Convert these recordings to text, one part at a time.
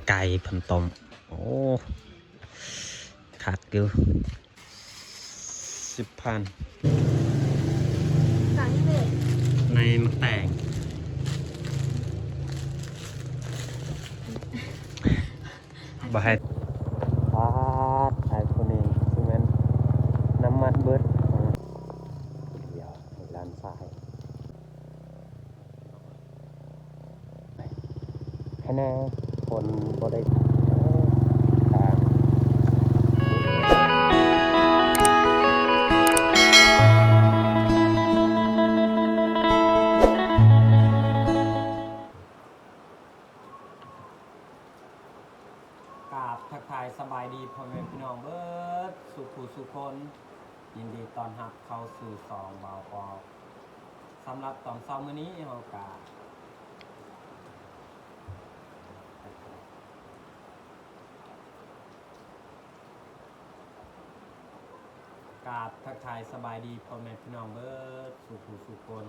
ໄກ່ເພິ່ນຕົ້ມ. ໂອ້ ຄັກຢູ່. ສິບພັນ ໃນໝາກແຕງ ບໍ່ໃຫ້ ປາດ ອ້າຍຜູ້ນີ້ຊິແມ່ນນ້ຳມັນເບິດ. ດຽວໃຫ້ຫຼານຊາຍ ຄະແນນຄົນບໍ່ໄດ້ ກາບທັກທາຍສະບາຍດີພໍ່ແມ່ພີ່ນ້ອງເບິດສູ່ຜູ້ສູ່ຄົນ. ຍິນດີຕ້ອນຮັບເຂົ້າສູ່ຊ່ອງບ່າວປອກ. ສຳລັບຕອນເຊົ້າມື້ນີ້ເຮົາກະ ກາບທັກທາຍສະບາຍດີພໍ່ແມ່ພີ່ນ້ອງເບິດສູ່ຜູ້ສູ່ຄົນ.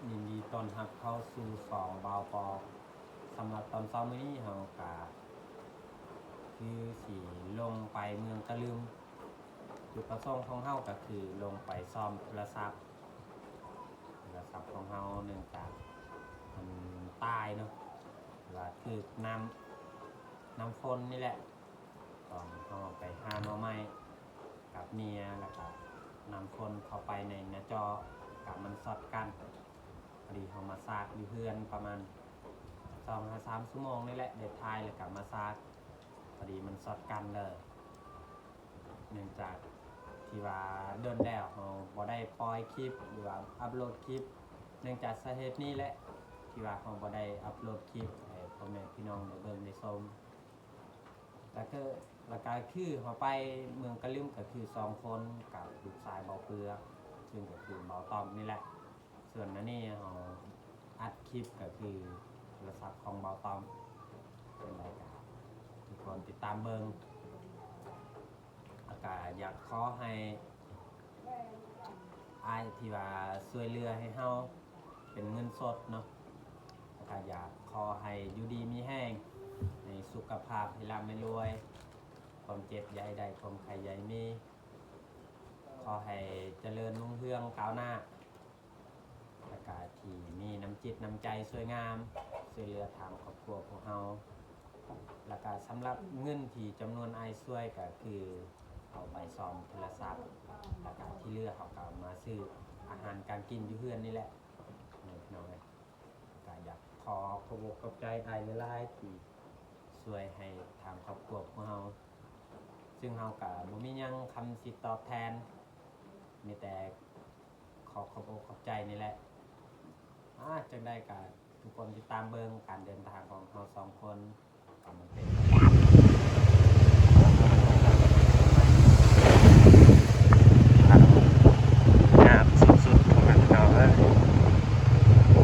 ຍິນດີຕ້ອນຮັບເຂົ້າສູ່ຊ່ອງບ່າວປອກ. ສຳລັບຕອນເຊົ້າມື້ນີ້ເຮົາກະຄືຊິລົງໄປເມືອງກະລຶມ. ຈຸດປະສົງຂອງເຮົາກະຄືລົງໄປສ້ອມໂທລະສັບ ໂທລະສັບຂອງເຮົາ ເນື່ອງຈາກມັນຕາຍເນາະ ວ່າຖືກນ້ຳ ນ້ຳຝົນນີ້ແຫຼະ. ຕອນເຮົາໄປຫາໜໍ່ໄມ້ກັບເມຍ ແລ້ວກະນ້ຳຝົນເຂົ້າໄປໃນໜ້າຈໍ ກະມັນຊັອດກັນ. ພໍດີເຮົາມາຊາກຢູ່ເຮືອນປະມານສອງຫາສາມຊົ່ວໂມງນີ້ແຫຼະ ໄດ້ຖ່າຍແລ້ວກະມາຊາກ ພໍດີມັນຊັອດກັນເລີຍ. ເນື່ອງຈາກທີ່ວ່າດົນແລ້ວເຮົາບໍ່ໄດ້ປ່ອຍຄລິບ ຫຼືວ່າອັບໂຫຼດຄລິບ. ເນື່ອງຈາກສາເຫດນີ້ແຫຼະ ທີ່ວ່າເຮົາບໍ່ໄດ້ອັບໂຫຼດຄລິບໃຫ້ພໍ່ແມ່ພີ່ນ້ອງໄດ້ເບິ່ງໄດ້ຊົມ. ແລ້ວກໍ ແລ້ວກໍຄືເຮົາໄປເມືອງກະລຶມ ກໍຄືສອງຄົນກັບລູກຊາຍເບົາເປືອກ ຊຶ່ງກໍຄືເບົາຕ້ອມນີ້ແຫຼະ. ສ່ວນອັນນີ້ເຮົາອັດຄລິບກໍຄືໂທລະສັບຂອງເບົາຕ້ອມ. ຈັ່ງໃດກໍທຸກຄົນຕິດຕາມເບິ່ງ ແລ້ວກໍຢາກຂໍໃຫ້ອ້າຍທີ່ວ່າຊ່ວຍເຫຼືອໃຫ້ເຮົາເປັນເງິນສົດເນາະ ແລ້ວກໍຢາກຂໍໃຫ້ຢູ່ດີມີແຮງ ໃຫ້ສຸຂະພາບໃຫ້ລ່ຳໃຫ້ລວຍ ຄວາມເຈັບຢ່າໃຫ້ໄດ້ ຄວາມໄຂ້ຢ່າໃຫ້ມີ ຂໍໃຫ້ຈະເລີນຮຸ່ງເຮືອງກ້າວໜ້າ ແລ້ວກະທີ່ມີນ້ຳຈິດນ້ຳໃຈຊ່ວຍງາມ ຊ່ວຍເຫຼືອທາງຄອບຄົວພວກເຮົາ. ແລ້ວກະສຳລັບເງິນທີ່ຈຳນວນອ້າຍຊ່ວຍ ກະຄືເອົາໄປສ້ອມໂທລະສັບ ແລ້ວກະທີ່ເຫຼືອເຮົາກະເອົາມາຊື້ອາຫານການກິນຢູ່ເຮືອນນີ້ແຫຼະ ພີ່ນ້ອງເອີຍ. ກະຢາກຂໍຂອບອົກຂອບໃຈອ້າຍຫຼາຍໆ ທີ່ຊ່ວຍໃຫ້ທາງຄອບຄົວພວກເຮົາ ຊຶ່ງເຮົາກະບໍ່ມີຫຍັງຄຳຊິຕອບແທນ ມີແຕ່ ຂໍຂອບອົກຂອບໃຈນີ້ແຫຼະ. ອາ ຈັ່ງໃດກະທຸກຄົນຕິດຕາມເບິ່ງການເດີນທາງຂອງເຮົາສອງຄົນ ຍາກສຸດໆ ພໍ່ແມ່ພີ່ນ້ອງເອີຍ.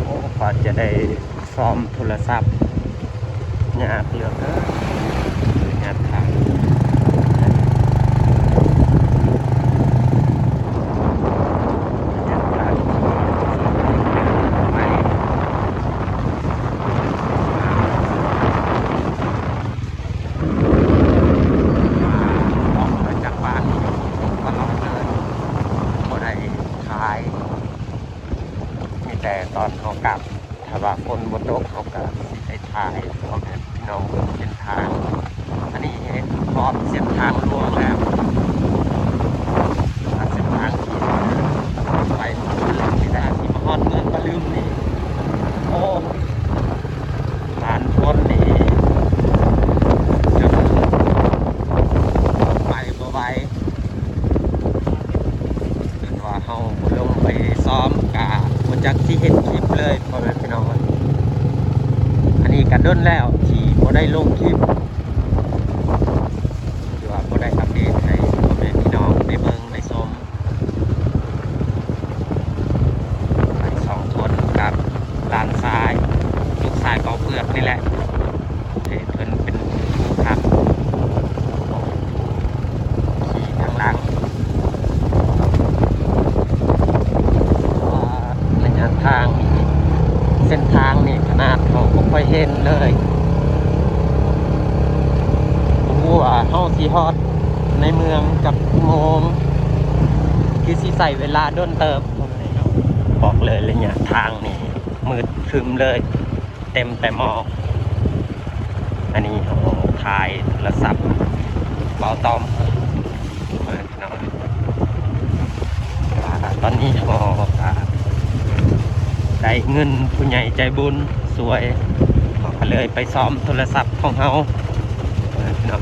ໂອ້ ກວ່າຈະໄດ້ ສ້ອມໂທລະສັບຍາກເຫຼືອເກີນ ຍາກຄັກ. ອອກມາຈາກບ້ານຕະຫຼອດເລີຍ ບໍ່ໄດ້ຖ່າຍ ມີແຕ່ຕອນເຮົາກັບ ຖ້າວ່າຝົນບໍ່ຕົກ ເຮົາກະຊິໄດ້ຖ່າຍໃຫ້ພໍ່ແມ່ພີ່ນ້ອງເບິ່ງເສັ້ນທາງ. ອັນນີ້ເຮັດຮອບເສັ້ນທາງຫຼວງແລ້ວ ເສັ້ນທາງທີ່ໄປ ທີ່ມາຮອດເມືອງປະລຶມນີ້ ໂອ້ ຜ່ານຝົນນີ້ ຈົນໄປບໍ່ໄຫວ. ຄັນວ່າເຮົາບໍ່ລົງໄປຊ້ອມກະບໍ່ຈັກຊິເຮັດຄລິບເລີຍ ພໍ່ແມ່ພີ່ນ້ອງເອີຍ. ອັນນີ້ກະດົນແລ້ວທີ່ບໍ່ໄດ້ລົງຄລິບ ທີ່ວ່າບໍ່ໄດ້ອັບເດດໃຫ້ພໍ່ແມ່ພີ່ນ້ອງໄດ້ເບິ່ງໄດ້ຊົມ. ໄປສອງຄົນກັບຫຼານຊາຍ ລູກຊາຍເບົາເປືອກນີ້ແຫຼະ ເພິ່ນເປັນຜູ້ຂັບ ຂີ່ທາງຫຼັງ. ວ່າໄລຍະທາງນີ້ ເສັ້ນທາງນີ້ຂະໜາດເຮົາບໍ່ຄ່ອຍເຫັນເລີຍ ຊິຮອດໃນເມືອງຈັກໂມງ? ຄືຊິໃຊ້ເວລາດົນເຕີບ. ບອກເລີຍ ໄລຍະທາງນີ້ມືດຄຶ້ມເລີຍ, ເຕັມແຕ່ໝອກ. ອັນນີ້ເຮົາຖ່າຍໂທລະສັບເບົາຕ້ອມ ເນາະ. ວ່າຕອນນີ້ເຮົາກະໄດ້ເງິນຜູ້ໃຫຍ່ໃຈບຸນຊ່ວຍ, ເຮົາກະເລີຍໄປສ້ອມໂທລະສັບຂອງເຮົາເນາະ.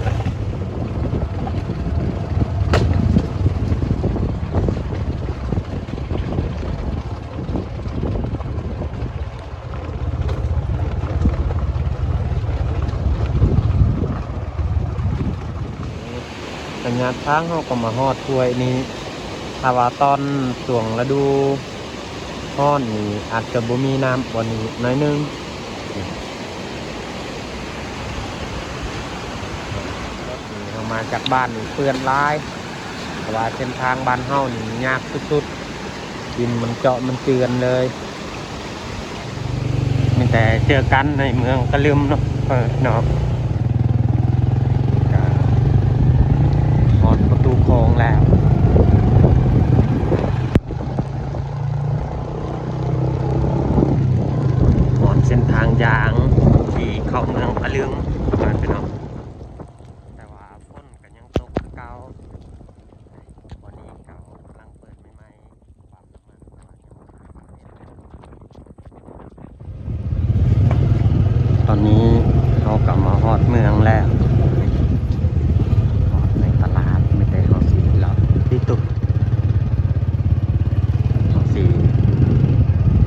ໄລຍະທາງເຮົາກໍມາຮອດຫ້ວຍນີ້. ຖ້າວ່າຕອນຊ່ວງລະດູຮ້ອນນີ້ ອາດຈະບໍ່ມີນ້ຳບ່ອນນີ້ໜ້ອຍໜຶ່ງ. ເຮົາມາຈາກບ້ານນີ້ເປື້ອນຫຼາຍ, ເພາະວ່າເສັ້ນທາງບ້ານເຮົານີ້ຍາກສຸດໆ, ດິນມັນເຈາະມັນເຈື່ອນເລີຍ. ມີແຕ່ເຈີກັນໃນເມືອງກະລຶມເນາະ ເອີ ເນາະ. ກະຮອດປະຕູຂອງແລ້ວ, ຮອດເສັ້ນທາງຢາງທີ່ເຂົ້າເມືອງກະລຶມ ເນາະ. ແຕ່ວ່າຝົນກໍຍັງຕົກຄືເກົ່າ. ຕອນນີ້ເຂົາກຳລັງເປີດໃໝ່ໆ. ຕອນນີ້ເຮົາກໍມາຮອດເມືອງແລ້ວ, ຮອດໃນຕະຫຼາດ. ມີແຕ່ເຮົາຊິເລາະຕິດຕຸກ, ເຮົາຊິ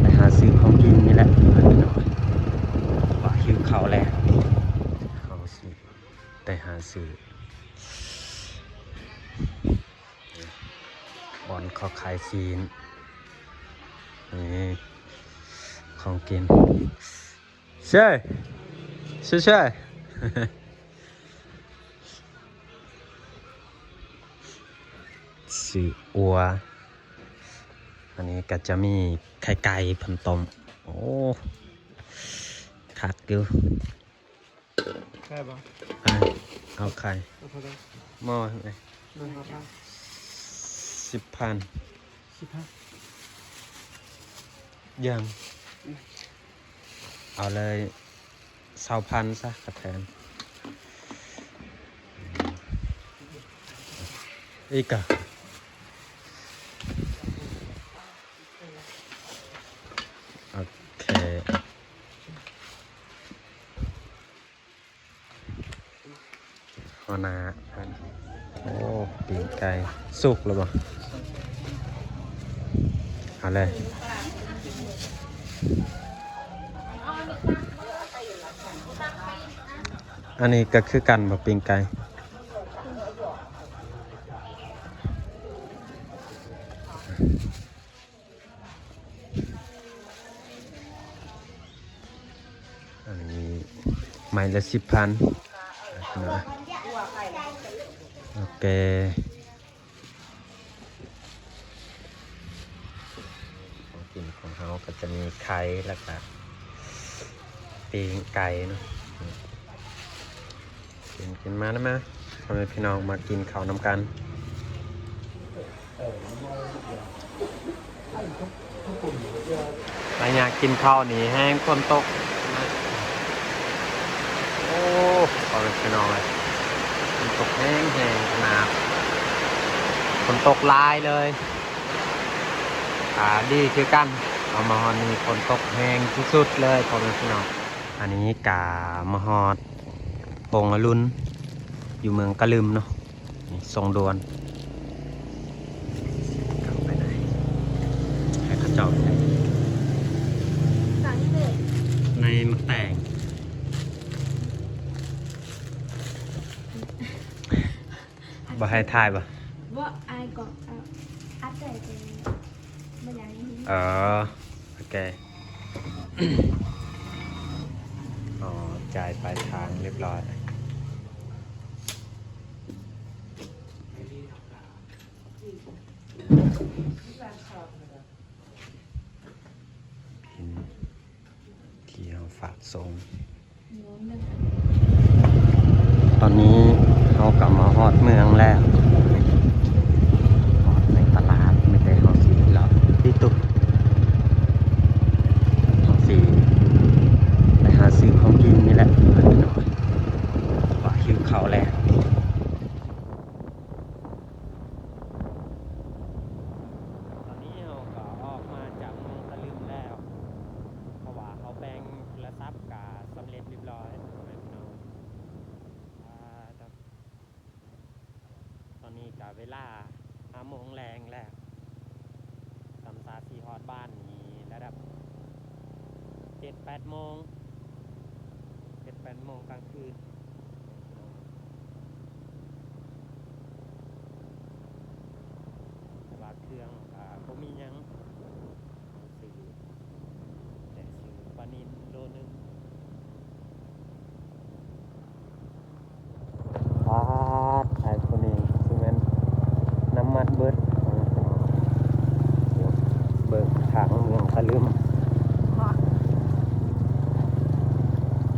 ໄປຫາຊື້ຂອງກິນນີ້ແຫຼະ ວ່າຫິວເຂົ້າແລ້ວ. ເຮົາຊິໄປຫາຊື້ບ່ອນເຂົາຂາຍຊີ້ນ. ນີ້ຂອງກິນ. ເຊີ ເຊີ ເຊີ ຊື້ອົ່ວ. ອັນນີ້ກໍຈະມີໄຂ່ໄກ່ເພິ່ນຕົ້ມ. ໂອ້ ຄັກຢູ່. ໄຂ່ບໍ່? ອ່າ ເອົາໄຂ່. ເອົາເທົ່າໃດ? ໝໍ້ໃດ? ໜຶ່ງຮ້ອຍ. ສິບພັນ. ສິບພັນ. ຍັງ. ອືມ ເອົາເລີຍ ຊາວພັນຊະ ກະແທນ. ອີກກະ ໂອເຄ. ຫົວໜ້າເພິ່ນ. ໂອ້ ປີ້ງໄກ່ສຸກແລ້ວບໍ່? ເອົາເລີຍ. ອັນນີ້ກໍຄືກັນບໍ່ ປີ້ງໄກ່? ອັນນີ້ໄມ້ລະສິບພັນ. ໂອເຄ ຂອງກິນຂອງເຮົາກໍຈະມີໄຂ່ ແລ້ວກະປີ້ງໄກ່ເນາະ. ກິນ ກິນ ມານຳ ມາ ພໍ່ແມ່ພີ່ນ້ອງ ມາກິນເຂົ້ານຳກັນ. ໄລຍະກິນເຂົ້ານີ້ແຮງຝົນຕົກ. ໂອ້ ພໍ່ແມ່ພີ່ນ້ອງເອີຍ ຝົນຕົກແຮງໆຂະໜາດ, ຝົນຕົກຫຼາຍເລີຍ. ອາ ດີຄືກັນ, ເຮົາມາຮອດນີ້ຝົນຕົກແຮງທີ່ສຸດເລີຍ ພໍ່ແມ່ພີ່ນ້ອງ. ອັນນີ້ກະມາຮອດໂຮງອະລຸນ ຢູ່ເມືອງກະລຶມເນາະ. ນີ້ສົ່ງດ່ວນ ເຂົ້າໄປໃນ ໃຫ້ເຂົາເຈົ້າ ໃນໝາກແຕງ. ບໍ່ໃຫ້ຖ່າຍບໍ່? ບໍ່ ອາຍກ້ອງ. ເອີ ອັດໄວ້ ບໍ່ຢາກໃຫ້ເຫັນ. ເອີ ໂອເຄ. ອໍ ຈ່າຍປາຍທາງຮຽບຮ້ອຍ. ທີ່ເຮົາຝາກສົ່ງ. ຕອນນີ້ເຮົ ເຮົາກໍມາຮອດເມືອງແລ້ວ ຮອດໃນຕະຫຼາດ ມີແຕ່ເຮົາຊິເລາະຕິດຕຸກ ເຮົາຊິໄປຫາຊື້ຂອງກິນນີ້ແຫຼະ ວ່າຫິວເຂົ້າແລ້ວ. ຕອນນີ້ເຮົາກໍອອກມາຈາກເມືອງຕະລຶມແລ້ວ ເພາະວ່າເຮົາແປງໂທລະສັບກໍສຳເລັດຮຽບຮ້ອຍ ພໍ່ແມ່ພີ່ນ້ອງ. ອ່າ ຕອນ ຕອນນີ້ກໍເວລາຫ້າໂມງແລງແລ້ວ ສ່ຳຊາຊິຮອດບ້ານນີ້ລະດັບເຈັດແປດໂມງ ເຈັດແປດໂມງກາງຄືນ. ແຕ່ວ່າເຄື່ອງກໍບໍ່ມີຫຍັງ ເຮົາຊື້ ແຕ່ຊື້ປານິນໂລໜຶ່ງ. ປາດ ໄອ້ຜູ້ນີ້ຊິແມ່ນນ້ຳມັນເບິດ ເບິ່ງທາງເມືອງຕະລຶມ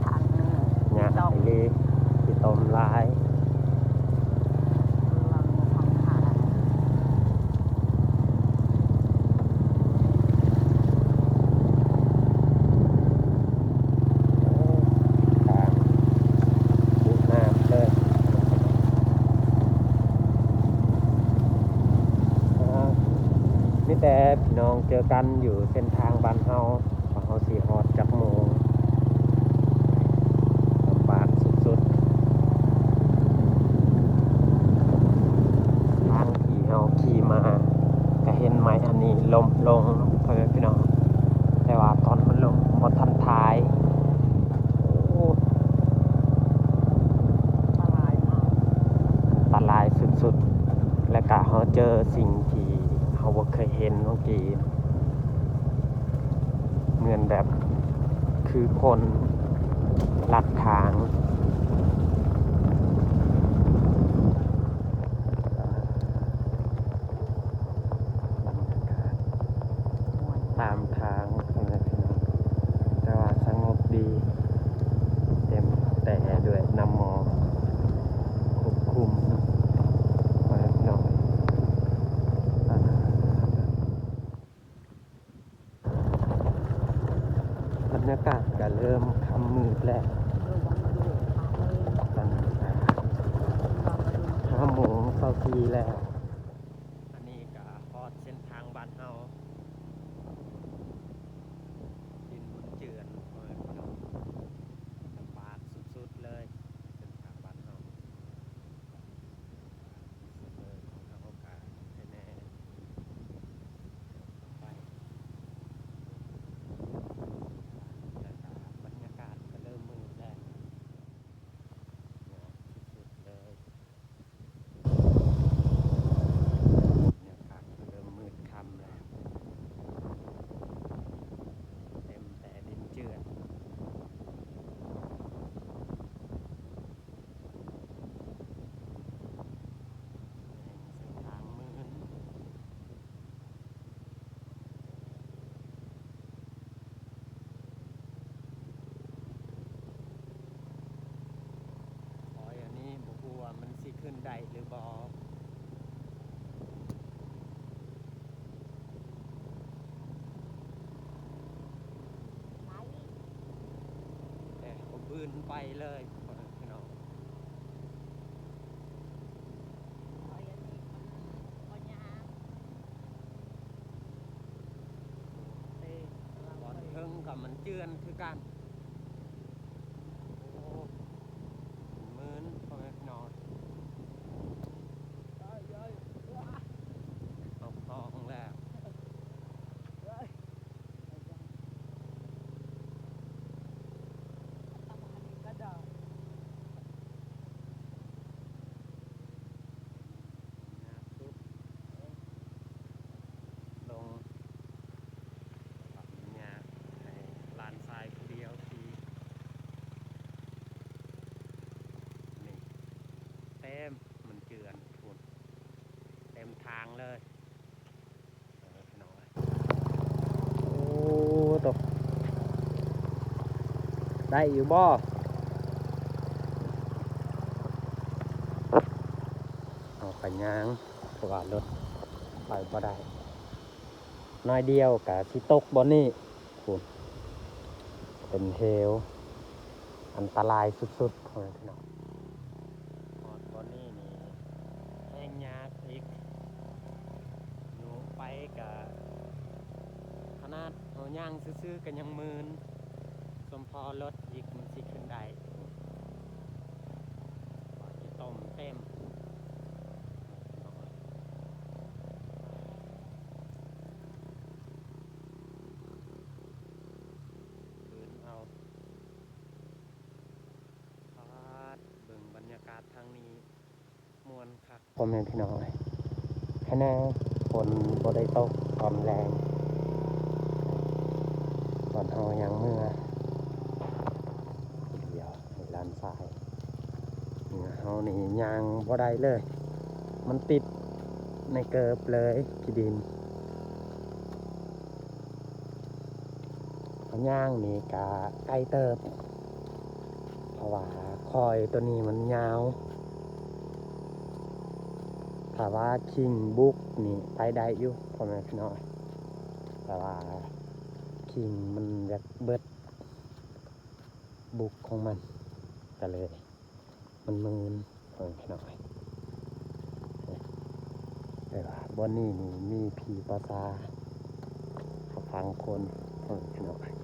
ທາງນີ້ ຍາກອີ່ຫຼີ ຂີ້ຕົມຫຼາຍ. ໂອ້ ທາງບຸນນ້ຳເລີຍ ອ່າ ມີແຕ່ພີ່ນ້ອງເຈີກັນຢູ່ເສັ້ນທາງບ້ານເຮົາ ວ່າເຮົາຊິຮອດຈັກໂມງ. ລຳບາກສຸດໆ ທາງທີ່ເຮົາຂີ່ມາກໍເຫັນໄມ້ອັນນີ້ລົ້ມລົງເນາະ ພໍ່ແມ່ພີ່ນ້ອງ ແຕ່ວ່າຕອນມັນລົງບໍ່ທັນຖ່າຍ. ໂອ້ ອັນຕະລາຍມາກ ອັນຕະລາຍສຸດໆ ແລະກະເຮົາເຈີສິ່ງທີ່ເຮົາບໍ່ເຄີຍເຫັນເມື່ອກີ້ ເໝືອນແບບຄືຄົນລັດທາງ. ບັນຍາກາດຕາມທາງ ພໍ່ແມ່ພີ່ນ້ອງ ແຕ່ວ່າສະຫງົບດີ ເຕັມແຕ່ດ້ວຍນ້ຳໝອກປົກຄຸມເນາະ ພໍ່ແມ່ພີ່ນ້ອງ. ບັນຍາກາດກໍເລີ່ມຄ່ຳມືດແລ້ວ ຕອນນີ້ກໍຫ້າໂມງຊາວສີ່ແລ້ວ. ອັນນີ້ກໍຮອດເສັ້ນທາງບ້ານເຮົາ ດິນບຸນເຈື່ອນ ພໍ່ແມ່ພີ່ນ້ອງ ລຳບາກສຸດໆເລີຍ ເສັ້ນທາງບ້ານເຮົາ. ເຊີນຂອງເຮົາກະໄດ້ແນ່ ໄປ ແລ້ວກະບັນຍາກາດກະເລີ່ມມືດແລ້ວ ຍາກສຸດໆເລີຍ ບັນຍາກາດກະເລີ່ມມືດຄ່ຳແລ້ວ ເຕັມແຕ່ດິນເຈື່ອນ. ເສັ້ນທາງມື່ນ ໂອ້ຍ ອັນນີ້ບໍ່ຮູ້ວ່າມັນຊິຂຶ້ນໄດ້ຫຼືບໍ່. ແຕ່ກໍບືນໄປເລີຍ ພີ່ນ້ອງ ເອີ ອັນນີ້ມັນບໍ່ຍາກ ເອີ ຕອນເທິງກໍມັນເຈື່ອນຄືກັນ ໂອ້ ມື່ນ ພໍ່ແມ່ພີ່ນ້ອງ ເອົາຕ້ອງແລ້ວ. ຍາກສຸດ ລົງ ຍາກໃຫ້ຫຼານຊາຍຜູ້ດຽວຂີ່ ນີ້ ເຕັມ ມັນເຈື່ອນພຸ້ນ ເຕັມທາງເລີຍ. ໂອ້ ໂຕ ໄດ້ຢູ່ບໍ່? ໄປຍ່າງ ເພາະວ່າລົດໄປບໍ່ໄດ້ ໜ້ອຍດຽວກະຊິຕົກບ່ອນນີ້ພຸ້ນ ເປັນເຫວອັນຕະລາຍສຸດໆ ພໍ່ແມ່ພີ່ນ້ອງ. ຮອດບ່ອນນີ້ນີ້ແຮງຍາກອີກ ຢູ່ໄປກະ ຂະໜາດເຮົາຍ່າງຊື່ໆ ກະຍັງມື່ນ ສົມພໍລົດອີກມັນຊິຂຶ້ນໄດ້ ວ່າຊິຕົມເຕັມ ຄືນເອົາ ປາດ ເບິ່ງບັນຍາກາດທາງນີ້ ມ່ວນຄັກ ພໍ່ແມ່ພີ່ນ້ອງເອີຍ. ຄະແນງຝົນບໍ່ໄດ້ຕົກຕອນແລງ ຕອນເຮົາຍ່າງເມືອ ດຽວໃຫ້ຫຼານຊາຍ ເຮົານີ້ຍ່າງບໍ່ໄດ້ເລີຍ ມັນຕິດໃນເກີບເລີຍຂີ້ດິນ. ເຮົາຍ່າງນີ້ກະໄກເຕີບ ເພາະວ່າຄອຍໂຕນີ້ມັນຍາວ ຖ້າວ່າຄີງບຸກນີ້ໄປໄດ້ຢູ່ ພໍ່ແມ່ພີ່ນ້ອງ ແຕ່ວ່າຄີງມັນຢາກເບິດບຸກຂອງມັນ ກະເລີຍ ມັນມື່ນ ເບິ່ງພີ່ນ້ອງເອີຍ. ແຕ່ວ່າບ່ອນນີ້ນີ້ມີຜີປ່າຊ້າ ເຂົາຝັງຄົນ ເບິ່ງພີ່ນ້ອງເອີຍ.